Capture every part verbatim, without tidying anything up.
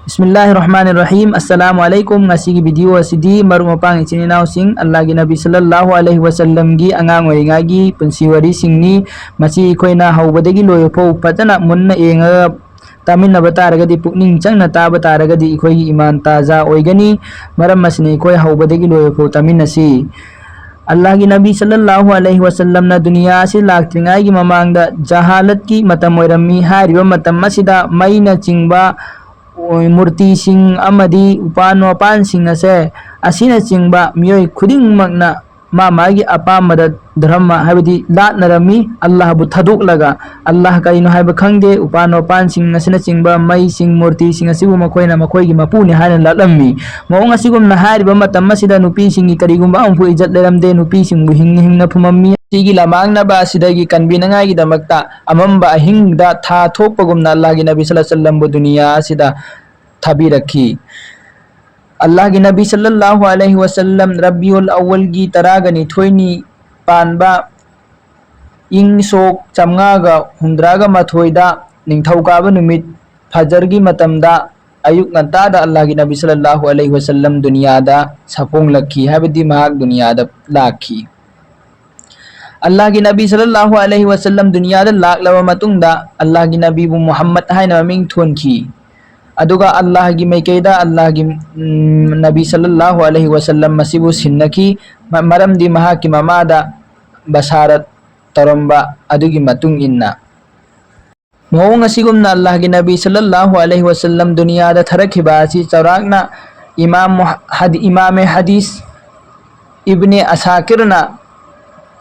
ꯕꯤꯁꯃꯤꯜꯂꯥꯍꯤꯔ ꯔꯍꯃꯥꯅꯤꯔ ꯔꯍꯤꯝ꯫ ꯑꯁꯁꯂꯥꯃꯨ ꯑꯂꯥꯏꯀꯨꯝ꯫ ꯉꯁꯤꯒꯤ ꯚꯤꯗꯤꯑꯣ ꯑꯁꯤꯗꯤ ꯃꯔꯨꯞ ꯃꯄꯥꯡ ꯏꯆꯤꯟ ꯏꯅꯥꯎꯁꯤꯡ, ꯑꯜꯂꯥꯍꯒꯤ ꯅꯕꯤ ꯁꯜꯂꯜꯂꯥꯍꯨ ꯑꯂꯥꯏꯍꯤ ꯋꯥꯁꯜꯂꯝꯒꯤ ꯑꯉꯥꯡ ꯑꯣꯏꯔꯤꯉꯩꯒꯤ ꯄꯨꯟꯁꯤ ꯋꯥꯔꯤꯁꯤꯡꯅꯤ꯫ ꯃꯁꯤ ꯑꯩꯈꯣꯏꯅ ꯍꯧꯕꯗꯒꯤ ꯂꯣꯏꯕ ꯐꯥꯎ ꯐꯖꯅ ꯃꯨꯟꯅ ꯌꯦꯡꯉꯒ ꯇꯥꯃꯤꯟꯅꯕ ꯇꯥꯔꯒꯗꯤ, ꯄꯨꯛꯅꯤꯡ ꯆꯪꯅ ꯇꯥꯕ ꯇꯥꯔꯒꯗꯤ ꯑꯩꯈꯣꯏꯒꯤ ꯏꯃꯥꯟ ꯇꯥꯖꯥ ꯑꯣꯏꯒꯅꯤ꯫ ꯃꯔꯝ ꯑꯁꯤꯅ ꯑꯩꯈꯣꯏ ꯍꯧꯕꯗꯒꯤ ꯂꯣꯏꯕ ꯐꯥꯎ ꯇꯥꯃꯤꯟꯅꯁꯤ꯫ ꯑꯜꯂꯥꯍꯒꯤ ꯅꯕꯤ ꯁꯜꯂꯜꯂꯥꯍꯨ ꯑꯂꯥꯏꯍꯤ ꯋꯥꯁꯜꯂꯝꯅ ꯗꯨꯅꯤꯌꯥ ꯑꯁꯤ ꯂꯥꯛꯇ꯭ꯔꯤꯉꯩꯒꯤ ꯃꯃꯥꯡꯗ ꯖꯍꯥꯂꯠꯀꯤ ꯃꯇꯝ ꯑꯣꯏꯔꯝꯃꯤ꯫ ꯍꯥꯏꯔꯤꯕ ꯃꯇꯝ ꯑꯁꯤꯗ ꯃꯩꯅꯆꯤꯡꯕ, ꯃꯨꯔꯇꯤꯁꯤꯡ ꯑꯃꯗꯤ ꯎꯄꯥꯟ ꯋꯥꯄꯥꯟꯁꯤꯡ ꯑꯁꯦ, ꯑꯁꯤꯅꯆꯤꯡꯕ ꯃꯤꯑꯣꯏ ꯈꯨꯗꯤꯡꯃꯛꯅ ꯃꯥ ꯃꯥꯒꯤ ꯑꯄꯥꯝꯕꯗ ꯙꯔꯃ, ꯍꯥꯏꯕꯗꯤ ꯂꯥꯠꯅꯔꯝꯃꯤ꯫ ꯑꯜꯂꯥꯍꯕꯨ ꯊꯥꯗꯣꯛꯂꯒ ꯑꯜꯂꯥꯍ ꯀꯔꯤꯅꯣ ꯍꯥꯏꯕ ꯈꯪꯗꯦ꯫ ꯎꯄꯥꯟ ꯋꯥꯄꯥꯟꯁꯤꯡ ꯑꯁꯤꯅꯆꯤꯡꯕ ꯃꯩꯁꯤꯡ, ꯃꯨꯔꯇꯤꯁꯤꯡ ꯑꯁꯤꯕꯨ ꯃꯈꯣꯏꯅ ꯃꯈꯣꯏꯒꯤ ꯃꯄꯨꯅꯤ ꯍꯥꯏꯅ ꯂꯥꯠꯂꯝꯃꯤ꯫ ꯃꯑꯣꯡ ꯑꯁꯤꯒꯨꯝꯅ ꯍꯥꯏꯔꯤꯕ ꯃꯇꯝ ꯑꯁꯤꯗ ꯅꯨꯄꯤꯁꯤꯡꯒꯤ ꯀꯔꯤꯒꯨꯝꯕ ꯑꯃꯐꯥꯎ ꯏꯖꯠ ꯂꯩꯔꯝꯗꯦ꯫ ꯅꯨꯄꯤꯁꯤꯡꯕꯨ ꯍꯤꯡꯅ ꯍꯤꯡꯅ ꯐꯨꯝꯃꯝꯃꯤ꯫ ꯑꯁꯤꯒꯤ ꯂꯃꯥꯡꯅꯕ ꯑꯁꯤꯗꯒꯤ ꯀꯟꯕꯤꯅꯉꯥꯏꯒꯤꯗꯃꯛꯇ ꯑꯃꯝꯕ ꯑꯍꯤꯡꯗ ꯊꯥ ꯊꯣꯛꯄꯒꯨꯝꯅ ꯑꯜꯂꯥꯍꯒꯤ ꯅꯕꯤ ꯁꯜꯂꯜꯂꯥꯍꯨ ꯑꯂꯥꯏꯍꯤ ꯋꯥꯁꯜꯂꯝꯕꯨ ꯗꯨꯅꯤꯌꯥ ꯑꯁꯤꯗ ꯊꯥꯕꯤꯔꯛꯈꯤ꯫ ꯑꯜꯂꯥꯍꯒꯤ ꯅꯕꯤ ꯁꯜꯂꯜꯂꯥꯍꯨ ꯑꯂꯥꯏꯍꯤ ꯋꯥꯁꯜꯂꯝ ꯔꯕꯤꯎꯜ ꯑꯋꯜꯒꯤ ꯇꯔꯥꯒ ꯅꯤꯊꯣꯏꯅꯤ ꯄꯥꯟꯕ, ꯏꯪ ꯁꯣꯛ ꯆꯥꯝꯃꯉꯥꯒ ꯍꯨꯝꯗ꯭ꯔꯥꯒ ꯃꯥꯊꯣꯏꯗ ꯅꯤꯡꯊꯧꯀꯥꯕ ꯅꯨꯃꯤꯠ ꯐꯖꯔꯒꯤ ꯃꯇꯝꯗ ꯑꯌꯨꯛ ꯉꯟꯇꯥꯗ ꯑꯜꯂꯥꯍꯒꯤ ꯅꯕꯤ ꯁꯜꯂꯜꯂꯥꯍꯨ ꯑꯂꯥꯏꯍꯤ ꯋꯥꯁꯜꯂꯝ ꯗꯨꯅꯤꯌꯥꯗ ꯁꯥꯐꯣꯡꯂꯛꯈꯤ, ꯍꯥꯏꯕꯗꯤ ꯃꯍꯥꯛ ꯗꯨꯅꯤꯌꯥꯗ ꯂꯥꯛꯈꯤ꯫ ꯑꯜꯂꯥꯍꯒꯤ ꯅꯕꯤ ꯁꯜꯂꯜꯂꯥꯍꯨ ꯑꯂꯥꯏꯍꯤ ꯋꯥꯁꯜꯂꯝ ꯗꯨꯅꯤꯌꯥꯗ ꯂꯥꯛꯂꯕ ꯃꯇꯨꯡꯗ ꯑꯜꯂꯥꯍꯒꯤ ꯅꯕꯤꯕꯨ ꯃꯨꯍꯝꯃꯗ ꯍꯥꯏꯅ ꯃꯃꯤꯡ ꯊꯣꯟꯈꯤ꯫ ꯑꯗꯨꯒ ꯑꯜꯂꯥꯍꯒꯤ ꯃꯥꯏꯀꯩꯗ ꯑꯜꯂꯥꯍꯒꯤ, ꯎꯝ, ꯅꯕꯤ ꯁꯜꯂꯜꯂꯥꯍꯨ ꯑꯂꯥꯏꯍꯤ ꯋꯥꯁꯜꯂꯝ ꯑꯁꯤꯕꯨ ꯁꯤꯟꯅꯈꯤ, ꯃ-, ꯃꯔꯝꯗꯤ ꯃꯍꯥꯛꯀꯤ ꯃꯃꯥꯗ ꯕꯁꯥꯔꯠ ꯇꯧꯔꯝꯕ ꯑꯗꯨꯒꯤ ꯃꯇꯨꯡ ꯏꯟꯅ꯫ ꯃꯑꯣꯡ ꯑꯁꯤꯒꯨꯝꯅ ꯑꯜꯂꯥꯍꯒꯤ ꯅꯕꯤ ꯁꯜꯂꯜꯂꯥꯍꯨ ꯑꯂꯥꯏꯍꯤ ꯋꯥꯁꯜꯂꯝ ꯗꯨꯅꯤꯌꯥꯗ ꯊꯥꯔꯛꯈꯤꯕ ꯑꯁꯤ ꯆꯥꯎꯔꯥꯛꯅ ꯏꯃꯥꯝ ꯍꯗ-, ꯏꯃꯥꯃꯦ ꯍꯗꯤꯁ ꯏꯕꯅꯦ ꯑꯁꯥꯀꯤꯔꯅ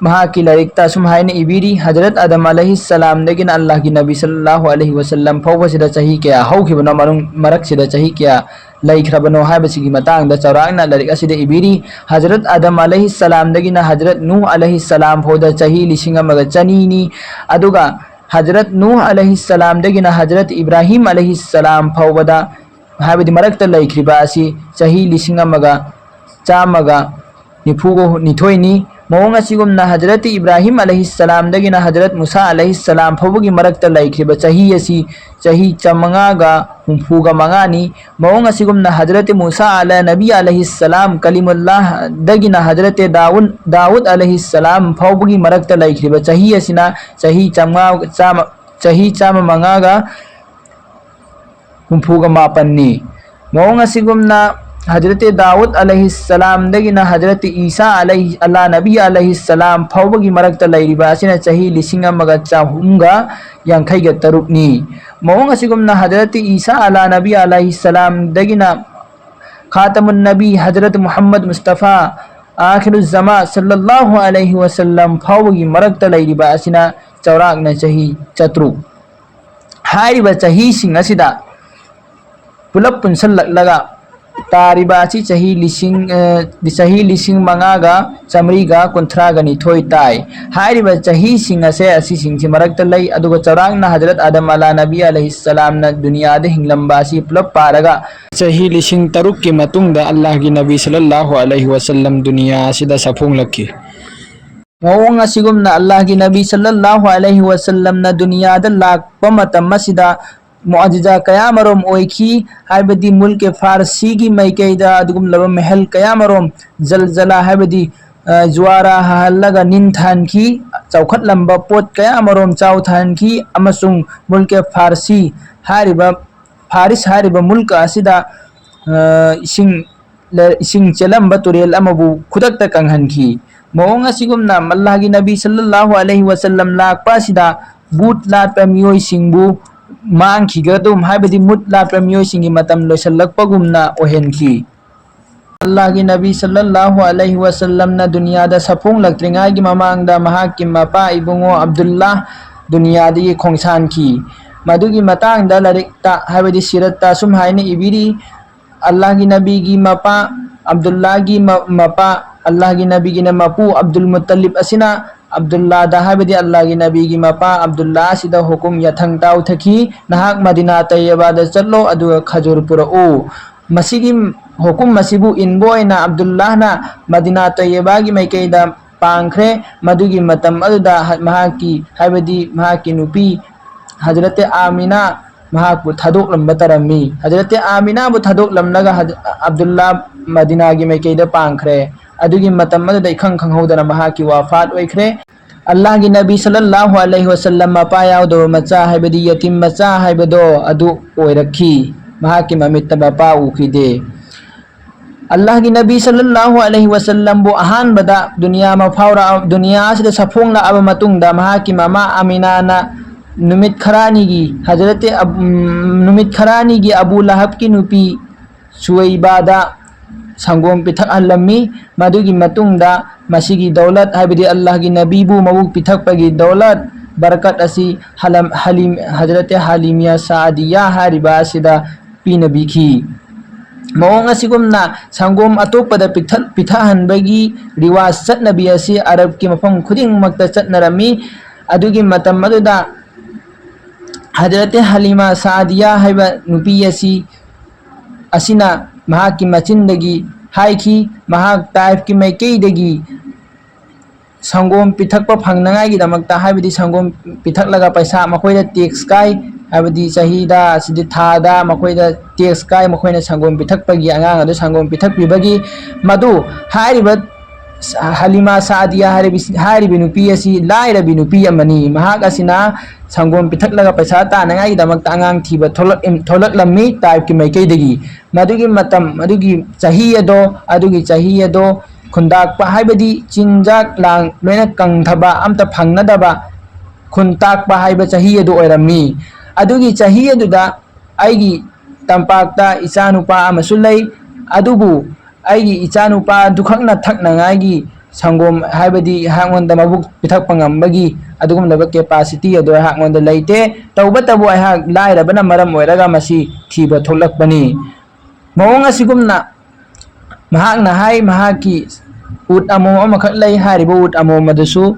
ꯃꯍꯥꯛꯀꯤ ꯂꯥꯏꯔꯤꯛꯇ ꯑꯁꯨꯝ ꯍꯥꯏꯅ ꯏꯕꯤꯔꯤ, ꯍꯖꯔꯠ ꯑꯗꯝ ꯑꯂꯩꯍꯤ ꯁꯂꯥꯝꯗꯒꯤꯅ ꯑꯜꯂꯥꯍꯒꯤ ꯅꯕꯤ ꯁꯜꯂꯜꯂꯥꯍꯨ ꯑꯂꯩꯍꯤ ꯋꯁꯜꯂꯝ ꯐꯥꯎꯕꯁꯤꯗ ꯆꯍꯤ ꯀꯌꯥ ꯍꯧꯈꯤꯕꯅꯣ, ꯃꯅꯨꯡ-, ꯃꯔꯛꯁꯤꯗ ꯆꯍꯤ ꯀꯌꯥ ꯂꯩꯈ꯭ꯔꯕꯅꯣ ꯍꯥꯏꯕꯁꯤꯒꯤ ꯃꯇꯥꯡꯗ ꯆꯥꯎꯔꯥꯛꯅ ꯂꯥꯏꯔꯤꯛ ꯑꯁꯤꯗ ꯏꯕꯤꯔꯤ꯫ ꯍꯖꯔꯠ ꯑꯗꯝ ꯑꯂꯩꯍꯤ ꯁꯂꯥꯝꯗꯒꯤꯅ ꯍꯖꯔꯠ ꯅꯨꯍ ꯑꯂꯩꯍꯤ ꯁꯂꯥꯝ ꯐꯥꯎꯗ ꯆꯍꯤ ꯂꯤꯁꯤꯡ ꯑꯃꯒ ꯆꯅꯤꯅꯤ꯫ ꯑꯗꯨꯒ ꯍꯖꯔꯠ ꯅꯨꯍ ꯑꯂꯩꯍꯤ ꯁꯂꯥꯝꯗꯒꯤꯅ ꯍꯖꯔꯠ ꯏꯕ꯭ꯔꯥꯍꯤꯝ ꯑꯂꯩꯍꯤ ꯁꯂꯥꯝ ꯐꯥꯎꯕꯗ, ꯍꯥꯏꯕꯗꯤ ꯃꯔꯛꯇ ꯂꯩꯈ꯭ꯔꯤꯕ ꯑꯁꯤ ꯆꯍꯤ ꯂꯤꯁꯤꯡ ꯑꯃꯒ ꯆꯥꯝꯃꯒ ꯅꯤꯐꯨꯒ ꯅꯤꯊꯣꯏꯅꯤ꯫ ꯃꯑꯣꯡ ꯑꯁꯤꯒꯨꯝꯅ ꯍꯖꯔꯠ ꯏꯕ꯭ꯔꯥꯍꯤꯝ ꯑꯂꯩꯍꯤꯁꯁꯂꯥꯝꯗꯒꯤꯅ ꯍꯖꯔꯠ ꯃꯨꯁꯥ ꯑꯂꯩꯍꯤꯁꯁꯂꯥꯝ ꯐꯥꯎꯕꯒꯤ ꯃꯔꯛꯇ ꯂꯩꯈ꯭ꯔꯤꯕ ꯆꯍꯤ ꯑꯁꯤ ꯆꯍꯤ ꯆꯥꯃꯉꯥꯒ ꯍꯨꯝꯐꯨꯒ ꯃꯉꯥꯅꯤ꯫ ꯃꯑꯣꯡ ꯑꯁꯤꯒꯨꯝꯅ ꯍꯖꯔꯠ ꯃꯨꯁꯥ ꯑꯂ ꯅꯕꯤ ꯑꯂꯩꯍꯤꯁꯁꯂꯥꯝ ꯀꯂꯤꯃꯨꯜꯂꯥꯍꯗꯒꯤꯅ ꯍꯖꯔꯠ ꯗꯥꯎꯟ-, ꯗꯥꯎꯗ ꯑꯂꯩꯍꯤꯁꯁꯂꯥꯝ ꯐꯥꯎꯕꯒꯤ ꯃꯔꯛꯇ ꯂꯩꯈ꯭ꯔꯤꯕ ꯆꯍꯤ ꯑꯁꯤꯅ ꯆꯍꯤ ꯆꯥꯝꯃꯉꯥ, ꯆꯥꯝꯃ, ꯆꯍꯤ ꯆꯥꯝꯃ ꯃꯉꯥꯒ ꯍꯨꯝꯐꯨꯒ ꯃꯥꯄꯟꯅꯤ꯫ ꯃꯑꯣꯡ ꯑꯁꯤꯒꯨꯝꯅ ꯍꯖꯔꯠ ꯗꯥꯎꯗ ꯑꯂꯩꯍꯤꯁꯁꯂꯥꯝꯗꯒꯤꯅ ꯍꯖꯔꯠ ꯏꯁꯥ ꯑꯂꯩꯍꯤ-, ꯑꯂꯥ ꯅꯕꯤ ꯑꯂꯩꯍꯤꯁꯁꯂꯥꯝ ꯐꯥꯎꯕꯒꯤ ꯃꯔꯛꯇ ꯂꯩꯔꯤꯕ ꯑꯁꯤꯅ ꯆꯍꯤ ꯂꯤꯁꯤꯡ ꯑꯃꯒ ꯆꯍꯨꯝꯒ ꯌꯥꯡꯈꯩꯒ ꯇꯔꯨꯛꯅꯤ꯫ ꯃꯑꯣꯡ ꯑꯁꯤꯒꯨꯝꯅ ꯍꯖꯔꯠ ꯏꯁꯥ ꯑꯂꯥ ꯅꯕꯤ ꯑꯂꯩꯍꯤꯁꯁꯂꯥꯝꯗꯒꯤꯅ ꯈꯥꯇꯃꯨꯟ ꯅꯕꯤ ꯍꯖꯔꯠ ꯃꯨꯍꯝꯃꯗ ꯃꯨꯁꯇꯐꯥ ꯑꯥꯈꯤꯔꯨ ꯖꯃꯥ ꯁꯜꯂꯜꯂꯥꯍꯨ ꯑꯂꯩꯍꯤ ꯋꯁꯜꯂꯝ ꯐꯥꯎꯕꯒꯤ ꯃꯔꯛꯇ ꯂꯩꯔꯤꯕ ꯑꯁꯤꯅ ꯆꯥꯎꯔꯥꯛꯅ ꯆꯍꯤ ꯆꯥꯇ꯭ꯔꯨꯛ꯫ ꯍꯥꯏꯔꯤꯕ ꯆꯍꯤꯁꯤꯡ ꯑꯁꯤꯗ ꯄꯨꯂꯞ ꯄꯨꯟꯁꯤꯜꯂꯛꯂꯒ ꯇꯥꯔꯤꯕ ꯑꯁꯤ ꯆꯍꯤ ꯂꯤꯁꯤꯡ, ꯑ, ꯆꯍꯤ ꯂꯤꯁꯤꯡ ꯃꯉꯥꯒ ꯆꯥꯃꯔꯤꯒ ꯀꯨꯟꯊ꯭ꯔꯥꯒ ꯅꯤꯊꯣꯏ ꯇꯥꯏ꯫ ꯍꯥꯏꯔꯤꯕ ꯆꯍꯤꯁꯤꯡ ꯑꯁꯦ ꯑꯁꯤꯁꯤꯡꯁꯤ ꯃꯔꯛꯇ ꯂꯩ, ꯑꯗꯨꯒ ꯆꯥꯎꯔꯥꯛꯅ ꯍꯖꯔꯠ ꯑꯥꯗꯝ ꯑꯂꯥ ꯅꯕꯤ ꯑꯂꯩꯍꯤꯁꯁꯂꯥꯝꯅ ꯗꯨꯅꯤꯌꯥꯗ ꯍꯤꯡꯂꯝꯕ ꯑꯁꯤ ꯄꯨꯂꯞ ꯄꯥꯔꯒ ꯆꯍꯤ ꯂꯤꯁꯤꯡ ꯇꯔꯨꯛꯀꯤ ꯃꯇꯨꯡꯗ ꯑꯜꯂꯥꯍꯒꯤ ꯅꯕꯤ ꯁꯜꯂꯜꯂꯥꯍꯨ ꯑꯂꯩꯍꯤ ꯋꯁꯜꯂꯝ ꯗꯨꯅꯤꯌꯥ ꯑꯁꯤꯗ ꯁꯥꯐꯣꯡꯂꯛꯈꯤ꯫ ꯃꯑꯣꯡ ꯑꯁꯤꯒꯨꯝꯅ ꯑꯜꯂꯥꯍꯒꯤ ꯅꯕꯤ ꯁꯜꯂꯜꯂꯥꯍꯨ ꯑꯂꯩꯍꯤ ꯋꯁꯜꯂꯝꯅ ꯗꯨꯅꯤꯌꯥꯗ ꯂꯥꯛꯄ ꯃꯇꯝ ꯑꯁꯤꯗ ꯃꯨꯑꯖꯤꯖꯥ ꯀꯌꯥꯃꯔꯣꯝ ꯑꯣꯏꯈꯤ, ꯍꯥꯏꯕꯗꯤ ꯃꯨꯜꯀꯦ ꯐꯥꯔꯁꯤꯒꯤ ꯃꯥꯏꯀꯩꯗ ꯑꯗꯨꯒꯨꯝꯂꯕ ꯃꯍꯜ ꯀꯌꯥꯃꯔꯣꯝ, ꯖꯜꯖꯂꯥ ꯍꯥꯏꯕꯗꯤ, ꯑ, ꯖꯨꯋꯥꯔꯥ ꯍꯥꯍꯜꯂꯒ ꯅꯤꯟ ꯊꯥꯍꯟꯈꯤ, ꯆꯥꯎꯈꯠꯂꯝꯕ ꯄꯣꯠ ꯀꯌꯥꯃꯔꯣꯝ ꯆꯥꯎ ꯊꯥꯍꯟꯈꯤ, ꯑꯃꯁꯨꯡ ꯃꯨꯜꯀꯦ ꯐꯥꯔꯁꯤ ꯍꯥꯏꯔꯤꯕ, ꯐꯥꯔꯤꯁ ꯍꯥꯏꯔꯤꯕ ꯃꯨꯜꯀ ꯑꯁꯤꯗ, ꯑ, ꯏꯁꯤꯡ ꯂ-, ꯏꯁꯤꯡ ꯆꯦꯜꯂꯝꯕ ꯇꯨꯔꯦꯜ ꯑꯃꯕꯨ ꯈꯨꯗꯛꯇ ꯀꯪꯍꯟꯈꯤ꯫ ꯃꯑꯣꯡ ꯑꯁꯤꯒꯨꯝꯅ ꯑꯜꯂꯥꯍꯒꯤ ꯅꯕꯤ ꯁꯜꯂꯜꯂꯥꯍꯨ ꯑꯂꯩꯍꯤ ꯋꯁꯜꯂꯝ ꯂꯥꯛꯄ ꯑꯁꯤꯗ ꯚꯨꯠ ꯂꯥꯠꯄ ꯃꯤꯑꯣꯏꯁꯤꯡꯕꯨ ꯃꯥꯡꯈꯤꯒꯗꯨꯝ, ꯍꯥꯏꯕꯗꯤ ꯃꯨꯠ ꯂꯥꯠꯄ ꯃꯤꯑꯣꯏꯁꯤꯡꯒꯤ ꯃꯇꯝ ꯂꯣꯏꯁꯤꯜꯂꯛꯄꯒꯨꯝꯅ ꯑꯣꯏꯍꯟꯈꯤ꯫ ꯑꯜꯂꯥꯍꯒꯤ ꯅꯕꯤ ꯁꯜꯂꯜꯂꯥꯍꯨ ꯑꯂꯩꯍꯤ ꯋꯁꯜꯂꯝꯅ ꯗꯨꯅꯤꯌꯥꯗ ꯁꯥꯐꯣꯡꯂꯛꯇ꯭ꯔꯤꯉꯩꯒꯤ ꯃꯃꯥꯡꯗ ꯃꯍꯥꯛꯀꯤ ꯃꯄꯥ ꯏꯕꯨꯡꯉꯣ ꯑꯕꯗꯨꯜꯂꯥꯍ ꯗꯨꯅꯤꯌꯥꯗꯒꯤ ꯈꯣꯡꯁꯥꯟꯈꯤ꯫ ꯃꯗꯨꯒꯤ ꯃꯇꯥꯡꯗ ꯂꯥꯏꯔꯤꯛꯇ, ꯍꯥꯏꯕꯗꯤ ꯁꯤꯔꯠꯇ ꯑꯁꯨꯝ ꯍꯥꯏꯅ ꯏꯕꯤꯔꯤ, ꯑꯜꯂꯥꯍꯒꯤ ꯅꯕꯤꯒꯤ ꯃꯄꯥ ꯑꯕꯗꯨꯜꯂꯥꯍꯒꯤ ꯃ-, ꯃꯄꯥ, ꯑꯜꯂꯥꯍꯒꯤ ꯅꯕꯤꯒꯤꯅ ꯃꯄꯨ ꯑꯕꯗꯨꯜ ꯃꯨꯠꯇꯂꯤꯕ ꯑꯁꯤꯅ ꯑꯕꯗꯨꯜꯂꯥꯍꯗ, ꯍꯥꯏꯕꯗꯤ ꯑꯜꯂꯥꯍꯒꯤ ꯅꯕꯤꯒꯤ ꯃꯄꯥ ꯑꯕꯗꯨꯜꯂꯥꯍ ꯑꯁꯤꯗ ꯍꯨꯀꯨꯝ ꯌꯥꯊꯪ ꯇꯥꯎꯊꯈꯤ, "ꯅꯍꯥꯛ ꯃꯗꯤꯅꯥ ꯇꯩꯌꯕꯥꯗ ꯆꯠꯂꯣ, ꯑꯗꯨꯒ ꯈꯖꯨꯔ ꯄꯨꯔꯛꯎ"꯫ ꯃꯁꯤꯒꯤ ꯍꯨꯀꯨꯝ ꯑꯁꯤꯕꯨ ꯏꯟꯕ ꯑꯣꯏꯅ ꯑꯕꯗꯨꯜꯂꯥꯍꯅ ꯃꯗꯤꯅꯥ ꯇꯩꯌꯕꯥꯒꯤ ꯃꯥꯏꯀꯩꯗ ꯄꯥꯡꯈ꯭ꯔꯦ꯫ ꯃꯗꯨꯒꯤ ꯃꯇꯝ ꯑꯗꯨꯗ ꯃꯍꯥꯛꯀꯤ, ꯍꯥꯏꯕꯗꯤ ꯃꯍꯥꯛꯀꯤ ꯅꯨꯄꯤ ꯍꯖꯔꯠꯇꯦ ꯑꯥꯃꯤꯅꯥ ꯃꯍꯥꯛꯄꯨ ꯊꯥꯗꯣꯛꯂꯝꯕ ꯇꯥꯔꯝꯃꯤ꯫ ꯍꯖꯔꯠꯇꯦ ꯑꯥꯃꯤꯅꯥꯕꯨ ꯊꯥꯗꯣꯛꯂꯝꯂꯒ ꯍꯖ-, ꯑꯕꯗꯨꯜꯂꯥ ꯃꯗꯤꯅꯥꯒꯤ ꯃꯥꯏꯀꯩꯗ ꯄꯥꯡꯈ꯭ꯔꯦ꯫ ꯑꯗꯨꯒꯤ ꯃꯇꯝ ꯑꯗꯨꯗ ꯏꯈꯪ ꯈꯪꯍꯧꯗꯅ ꯃꯍꯥꯛꯀꯤ ꯋꯥꯐꯥꯠ ꯑꯣꯏꯈ꯭ꯔꯦ꯫ ꯑꯜꯂꯥꯍꯒꯤ ꯅꯕꯤ ꯁꯜꯂꯜꯂꯥꯍꯨ ꯑꯂꯩꯍꯤ ꯋꯁꯜꯂꯝ ꯃꯄꯥ ꯌꯥꯎꯗꯕ ꯃꯆꯥ, ꯍꯥꯏꯕꯗꯤ ꯌꯇꯤꯝ ꯃꯆꯥ ꯍꯥꯏꯕꯗꯣ ꯑꯗꯨ ꯑꯣꯏꯔꯛꯈꯤ꯫ ꯃꯍꯥꯛꯀꯤ ꯃꯃꯤꯠꯇ ꯃꯄꯥ ꯎꯈꯤꯗꯦ꯫ ꯑꯜꯂꯥꯍꯒꯤ ꯅꯕꯤ ꯁꯜꯂꯜꯂꯥꯍꯨ ꯑꯂꯩꯍꯤ ꯋꯁꯜꯂꯝꯕꯨ ꯑꯍꯥꯟꯕꯗ ꯗꯨꯅꯤꯌꯥ ꯃꯐꯥꯎꯔꯛ-, ꯗꯨꯅꯤꯌꯥ ꯑꯁꯤꯗ ꯁꯥꯐꯣꯡꯂꯛꯑꯕ ꯃꯇꯨꯡꯗ ꯃꯍꯥꯛꯀꯤ ꯃꯃꯥ ꯑꯃꯤꯅꯥꯅ ꯅꯨꯃꯤꯠ ꯈꯔꯅꯤꯒꯤ ꯍꯖꯔꯠꯇꯤ ꯑꯕ-, ꯎꯝ, ꯅꯨꯃꯤꯠ ꯈꯔꯅꯤꯒꯤ ꯑꯕꯨ ꯂꯍꯕꯀꯤ ꯅꯨꯄꯤ ꯁꯨꯋꯩꯕꯥꯗ ꯁꯪꯒꯣꯝ ꯄꯤꯊꯛꯍꯜꯂꯝꯃꯤ꯫ ꯃꯗꯨꯒꯤ ꯃꯇꯨꯡꯗ ꯃꯁꯤꯒꯤ ꯗꯧꯂꯠ, ꯍꯥꯏꯕꯗꯤ ꯑꯜꯂꯥꯍꯒꯤ ꯅꯕꯤꯕꯨ ꯃꯕꯨꯛ ꯄꯤꯊꯛꯄꯒꯤ ꯗꯧꯂꯠ, ꯕꯔꯀꯠ ꯑꯁꯤ ꯍꯂꯝ-, ꯍꯂꯤꯝ-, ꯍꯖꯔꯠꯇꯤ ꯍꯂꯤꯃꯤꯌꯥ ꯁꯥꯗꯤꯌꯥ ꯍꯥꯏꯔꯤꯕ ꯑꯁꯤꯗ ꯄꯤꯅꯕꯤꯈꯤ꯫ ꯃꯑꯣꯡ ꯑꯁꯤꯒꯨꯝꯅ ꯁꯪꯒꯣꯝ ꯑꯇꯣꯞꯄꯗ ꯄꯤꯊꯛ-, ꯄꯤꯊꯛꯍꯟꯕꯒꯤ ꯔꯤꯋꯥꯖ ꯆꯠꯅꯕꯤ ꯑꯁꯤ ꯑꯔꯕꯀꯤ ꯃꯐꯝ ꯈꯨꯗꯤꯡꯃꯛꯇ ꯆꯠꯅꯔꯝꯃꯤ꯫ ꯑꯗꯨꯒꯤ ꯃꯇꯝ ꯑꯗꯨꯗ ꯍꯖꯔꯠꯇꯤ ꯍꯂꯤꯃꯥ ꯁꯥꯗꯤꯌꯥ ꯍꯥꯏꯕ ꯅꯨꯄꯤ ꯑꯁꯤ, ꯑꯁꯤꯅ ꯃꯍꯥꯛꯀꯤ ꯃꯆꯤꯟꯗꯒꯤ ꯍꯥꯏꯈꯤ, ꯃꯍꯥꯛ ꯇꯥꯏꯐꯀꯤ ꯃꯥꯏꯀꯩꯗꯒꯤ ꯁꯪꯒꯣꯝ ꯄꯤꯊꯛꯄ ꯐꯪꯅꯉꯥꯏꯒꯤꯗꯃꯛꯇ, ꯍꯥꯏꯕꯗꯤ ꯁꯪꯒꯣꯝ ꯄꯤꯊꯛꯂꯒ ꯄꯩꯁꯥ ꯃꯈꯣꯏꯗ ꯇꯦꯛꯁ ꯀꯥꯏ, ꯍꯥꯏꯕꯗꯤ ꯆꯍꯤꯗ, ꯑꯁꯤꯗꯤ ꯊꯥꯗ ꯃꯈꯣꯏꯗ ꯇꯦꯛꯁ ꯀꯥꯏ, ꯃꯈꯣꯏꯅ ꯁꯪꯒꯣꯝ ꯄꯤꯊꯛꯄꯒꯤ, ꯑꯉꯥꯡ ꯑꯗꯨ ꯁꯪꯒꯣꯝ ꯄꯤꯊꯛꯄꯤꯕꯒꯤ꯫ ꯃꯗꯨ ꯍꯥꯏꯔꯤꯕ ꯍꯂꯤꯃꯥ ꯁꯥꯗꯤꯌꯥ ꯍꯥꯏꯔꯤꯕ, ꯍꯥꯏꯔꯤꯕ ꯅꯨꯄꯤ ꯑꯁꯤ ꯂꯥꯏꯔꯕꯤ ꯅꯨꯄꯤ ꯑꯃꯅꯤ꯫ ꯃꯍꯥꯛ ꯑꯁꯤꯅ ꯁꯪꯒꯣꯝ ꯄꯤꯊꯛꯂꯒ ꯄꯩꯁꯥ ꯇꯥꯅꯉꯥꯏꯒꯤꯗꯃꯛꯇ ꯑꯉꯥꯡ ꯊꯤꯕ ꯊꯣꯛꯂꯛ-, ꯊꯣꯛꯂꯛꯂꯝꯃꯤ ꯇꯥꯏꯐꯀꯤ ꯃꯥꯏꯀꯩꯗꯒꯤ꯫ ꯃꯗꯨꯒꯤ ꯃꯇꯝ, ꯑꯗꯨꯒꯤ ꯆꯍꯤ ꯑꯗꯣ, ꯑꯗꯨꯒꯤ ꯆꯍꯤ ꯑꯗꯣ ꯈꯨꯟꯗꯥꯛꯄ ꯍꯥꯏꯕꯗꯤ ꯆꯤꯟꯖꯥꯛ ꯂꯥꯡ ꯂꯣꯏꯅ ꯀꯪꯊꯕ, ꯑꯝꯇ ꯐꯪꯅꯗꯕ ꯈꯨꯟ ꯇꯥꯛꯄ ꯍꯥꯏꯕ ꯆꯍꯤ ꯑꯗꯨ ꯑꯣꯏꯔꯝꯃꯤ꯫ ꯑꯗꯨꯒꯤ ꯆꯍꯤ ꯑꯗꯨꯗ ꯑꯩꯒꯤ ꯇꯝꯄꯥꯛꯇ ꯏꯆꯥꯅꯨꯄꯥ ꯑꯃꯁꯨ ꯂꯩ꯫ ꯑꯗꯨꯕꯨ ꯑꯩꯒꯤ ꯏꯆꯥꯅꯨꯄꯥ ꯑꯗꯨꯈꯛꯅ ꯊꯛꯅꯉꯥꯏꯒꯤ ꯁꯪꯒꯣꯝ, ꯍꯥꯏꯕꯗꯤ ꯑꯩꯍꯥꯛꯉꯣꯟꯗ ꯃꯕꯨꯛ ꯄꯤꯊꯛꯄ ꯉꯝꯕꯒꯤ ꯑꯗꯨꯒꯨꯝꯂꯕ capacity ꯑꯗꯨ ꯑꯩꯍꯥꯛꯉꯣꯟꯗ ꯂꯩꯇꯦ꯫ ꯇꯧꯕꯇꯕꯨ ꯑꯩꯍꯥꯛ ꯂꯥꯏꯔꯕꯅ ꯃꯔꯝ ꯑꯣꯏꯔꯒ ꯃꯁꯤ ꯊꯤꯕ ꯊꯣꯛꯂꯛꯄꯅꯤ꯫ ꯃꯑꯣꯡ ꯑꯁꯤꯒꯨꯝꯅ ꯃꯍꯥꯛꯅ ꯍꯥꯏ, ꯃꯍꯥꯛꯀꯤ ꯎꯠ ꯑꯃꯣꯝ ꯑꯃꯈꯛ ꯂꯩ꯫ ꯍꯥꯏꯔꯤꯕ ꯎꯠ ꯑꯃꯣꯝ ꯑꯗꯨꯁꯨ,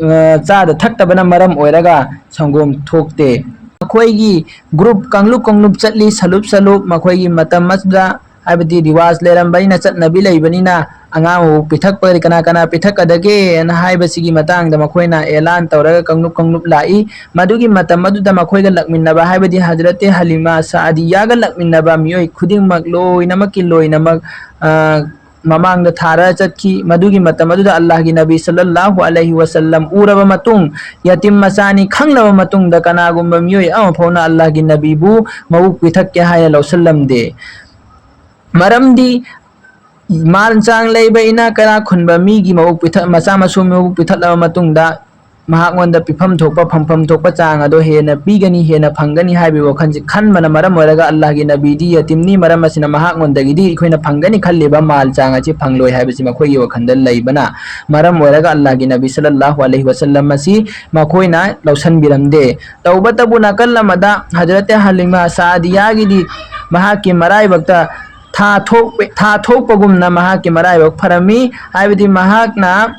ꯑ, ꯆꯥꯗ ꯊꯛꯇꯕꯅ ꯃꯔꯝ ꯑꯣꯏꯔꯒ ꯁꯪꯒꯣꯝ ꯊꯣꯛꯇꯦ꯫ ꯃꯈꯣꯏꯒꯤ group ꯀꯥꯡꯂꯨꯞ ꯀꯥꯡꯂꯨꯞ ꯆꯠꯂꯤ, ꯁꯂꯨꯞ ꯁꯂꯨꯞ, ꯃꯈꯣꯏꯒꯤ ꯃꯇꯝ ꯑꯗꯨꯗ, ꯍꯥꯏꯕꯗꯤ ꯔꯤꯋꯥꯖ ꯂꯩꯔꯝꯕꯅꯤꯅ, ꯆꯠꯅꯕꯤ ꯂꯩꯕꯅꯤꯅ, ꯑꯉꯥꯡ ꯃꯕꯨꯛ ꯄꯤꯊꯛꯄꯗꯤ ꯀꯅꯥ ꯀꯅꯥ ꯄꯤꯊꯛꯀꯗꯒꯦꯅ ꯍꯥꯏꯕꯁꯤꯒꯤ ꯃꯇꯥꯡꯗ ꯃꯈꯣꯏꯅ ꯑꯦꯂꯥꯟ ꯇꯧꯔꯒ ꯀꯥꯡꯂꯨꯞ ꯀꯥꯡꯂꯨꯞ ꯂꯥꯛꯏ꯫ ꯃꯗꯨꯒꯤ ꯃꯇꯝ ꯑꯗꯨꯗ ꯃꯈꯣꯏꯒ ꯂꯥꯛꯃꯤꯟꯅꯕ, ꯍꯥꯏꯕꯗꯤ ꯍꯖꯔꯠꯇꯦ ꯍꯂꯤꯃꯥ ꯁꯥꯗꯤꯌꯥꯒ ꯂꯥꯛꯃꯤꯟꯅꯕ ꯃꯤꯑꯣꯏ ꯈꯨꯗꯤꯡꯃꯛ ꯂꯣꯏꯅꯃꯛꯀꯤ ꯂꯣꯏꯅꯃꯛ, ꯑ, ꯃꯃꯥꯡꯗ ꯊꯥꯔ ꯆꯠꯈꯤ꯫ ꯃꯗꯨꯒꯤ ꯃꯇꯝ ꯑꯗꯨꯗ ꯑꯜꯂꯥꯍꯒꯤ ꯅꯕꯤ ꯁꯜꯂꯜꯂꯥꯍꯨ ꯑꯂꯩꯍꯤ ꯋꯁꯜꯂꯝ ꯎꯔꯕ ꯃꯇꯨꯡ, ꯌꯇꯤꯝ ꯃꯆꯥꯅꯤ ꯈꯪꯂꯕ ꯃꯇꯨꯡꯗ ꯀꯅꯥꯒꯨꯝꯕ ꯃꯤꯑꯣꯏ ꯑꯃ ꯐꯥꯎꯅ ꯑꯜꯂꯥꯍꯒꯤ ꯅꯕꯤꯕꯨ ꯃꯕꯨꯛ ꯄꯤꯊꯛꯀꯦ ꯍꯥꯏꯅ ꯂꯧꯁꯤꯜꯂꯝꯗꯦ꯫ ꯃꯔꯝꯗꯤ ꯃꯥꯜ ꯆꯥꯡ ꯂꯩꯕ ꯏꯅꯥꯛ ꯀꯩꯔꯥꯛ ꯈꯨꯟꯕ ꯃꯤꯒꯤ ꯃꯕꯨꯛ ꯄꯤꯊꯛ-, ꯃꯆꯥ ꯃꯁꯨ ꯃꯕꯨꯛ ꯄꯤꯊꯠꯂꯕ ꯃꯇꯨꯡꯗ ꯃꯍꯥꯛꯉꯣꯟꯗ ꯄꯤꯐꯝ ꯊꯣꯛꯄ, ꯐꯪꯐꯝ ꯊꯣꯛꯄ ꯆꯥꯡ ꯑꯗꯣ ꯍꯦꯟꯅ ꯄꯤꯒꯅꯤ, ꯍꯦꯟꯅ ꯐꯪꯒꯅꯤ ꯍꯥꯏꯕꯒꯤ ꯋꯥꯈꯜꯁꯤ ꯈꯟꯕꯅ ꯃꯔꯝ ꯑꯣꯏꯔꯒ ꯑꯜꯂꯥꯍꯒꯤ ꯅꯕꯤꯗꯤ ꯌꯇꯤꯝꯅꯤ, ꯃꯔꯝ ꯑꯁꯤꯅ ꯃꯍꯥꯛꯉꯣꯟꯗꯒꯤꯗꯤ ꯑꯩꯈꯣꯏꯅ ꯐꯪꯒꯅꯤ ꯈꯜꯂꯤꯕ ꯃꯥꯜ ꯆꯥꯡ ꯑꯁꯤ ꯐꯪꯂꯣꯏ ꯍꯥꯏꯕꯁꯤ ꯃꯈꯣꯏꯒꯤ ꯋꯥꯈꯜꯗ ꯂꯩꯕꯅ ꯃꯔꯝ ꯑꯣꯏꯔꯒ ꯑꯜꯂꯥꯍꯒꯤ ꯅꯕꯤ ꯁꯜꯂꯜꯂꯥꯍꯨ ꯑꯂꯩꯍꯤ ꯋꯁꯜꯂꯝ ꯑꯁꯤ ꯃꯈꯣꯏꯅ ꯂꯧꯁꯤꯟꯕꯤꯔꯝꯗꯦ꯫ ꯇꯧꯕꯇꯕꯨ ꯅꯥꯀꯜ ꯑꯃꯗ ꯍꯖꯔꯠ ꯍꯂꯤꯃꯥ ꯁꯥꯗꯤꯌꯥꯒꯤꯗꯤ ꯃꯍꯥꯛꯀꯤ ꯃꯔꯥꯏꯕꯛꯇ ꯊꯥ ꯊꯣꯛ-, ꯊꯥ ꯊꯣꯛꯄꯒꯨꯝꯅ ꯃꯍꯥꯛꯀꯤ ꯃꯔꯥꯏꯕꯛ ꯐꯔꯝꯃꯤ꯫ ꯍꯥꯏꯕꯗꯤ ꯃꯍꯥꯛꯅ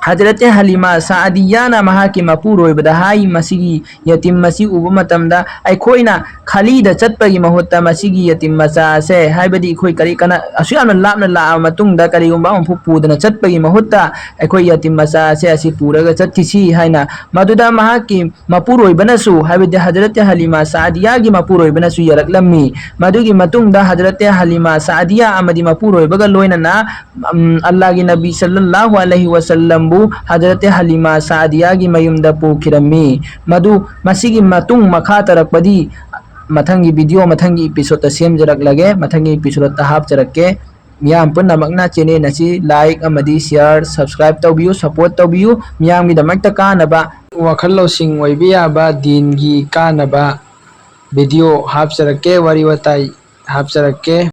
ꯍꯖꯔꯠ ꯍꯂꯤꯃꯥ ꯁꯥꯗꯤꯌꯥꯅ ꯃꯍꯥꯛꯀꯤ ꯃꯄꯨꯔꯣꯏꯕꯗ ꯍꯥꯏ, "ꯃꯁꯤꯒꯤ ꯌꯇꯤꯝ ꯑꯁꯤ ꯎꯕ ꯃꯇꯝꯗ ꯑꯩꯈꯣꯏꯅ ꯈꯥꯂꯤꯗ ꯆꯠꯄꯒꯤ ꯃꯍꯨꯠꯇ ꯃꯁꯤꯒꯤ ꯌꯇꯤꯝ ꯃꯆꯥ ꯑꯁꯦ, ꯍꯥꯏꯕꯗꯤ ꯑꯩꯈꯣꯏ ꯀꯔꯤ ꯀꯅꯥ ꯑꯁꯨꯛ ꯌꯥꯝꯅ ꯂꯥꯞꯅ ꯂꯥꯛꯑꯕ ꯃꯇꯨꯡꯗ ꯀꯔꯤꯒꯨꯝꯕ ꯑꯃꯐꯥꯎ ꯄꯨꯗꯅ ꯆꯠꯄꯒꯤ ꯃꯍꯨꯠꯇ ꯑꯩꯈꯣꯏ ꯌꯇꯤꯝ ꯃꯆꯥ ꯑꯁꯦ ꯑꯁꯤ ꯄꯨꯔꯒ ꯆꯠꯈꯤꯁꯤ" ꯍꯥꯏꯅ ꯃꯗꯨꯗ ꯃꯍꯥꯛꯀꯤ ꯃꯄꯨꯔꯣꯏꯕꯅꯁꯨ, ꯍꯥꯏꯕꯗꯤ ꯍꯖꯔꯠ ꯍꯂꯤꯃꯥ ꯁꯥꯗꯤꯌꯥꯒꯤ ꯃꯄꯨꯔꯣꯏꯕꯅꯁꯨ ꯌꯥꯔꯛꯂꯝꯃꯤ꯫ ꯃꯗꯨꯒꯤ ꯃꯇꯨꯡꯗ ꯍꯖꯔꯠ ꯍꯂꯤꯃꯥ ꯁꯥꯗꯤꯌꯥ ꯑꯃꯗꯤ ꯃꯄꯨꯔꯣꯏꯕꯒ ꯂꯣꯏꯅꯅ, ꯎꯝ, ꯑꯜꯂꯥꯍꯒꯤ ꯅꯕꯤ ꯁꯜꯂꯜꯂꯥꯍꯨ ꯑꯂꯩꯍꯤ ꯋꯁꯜꯂꯝꯕꯨ ꯍꯖꯔꯠ ꯍꯂꯤꯃꯥ ꯁꯥꯗꯤꯌꯥꯒꯤ ꯃꯌꯨꯝꯗ ꯄꯨꯈꯤꯔꯝꯃꯤ꯫ ꯃꯗꯨ, ꯃꯁꯤꯒꯤ ꯃꯇꯨꯡ ꯃꯈꯥ ꯇꯥꯔꯛꯄꯗꯤ ꯃꯊꯪꯒꯤ video, ꯃꯊꯪꯒꯤ episode ꯇ ꯁꯦꯝꯖꯔꯛꯂꯒꯦ, ꯃꯊꯪꯒꯤ episode ꯇ ꯍꯥꯞꯆꯔꯛꯀꯦ꯫ ꯃꯤꯌꯥꯝ ꯄꯨꯝꯅꯃꯛꯅ channel ꯑꯁꯤ like ꯑꯃꯗꯤ share, subscribe ꯇꯧꯕꯤꯌꯨ, support ꯇꯧꯕꯤꯌꯨ꯫ ꯃꯤꯌꯥꯝꯒꯤꯗꯃꯛꯇ ꯀꯥꯟꯅꯕ, ꯋꯥꯈꯜ ꯂꯧꯁꯤꯡ ꯑꯣꯏꯕ ꯌꯥꯕ, ꯗꯤꯟꯒꯤ ꯀꯥꯟꯅꯕ video ꯍꯥꯞꯆꯔꯛꯀꯦ, ꯋꯥꯔꯤ ꯋꯥꯇꯥꯏ ꯍꯥꯞꯆꯔꯛꯀꯦ꯫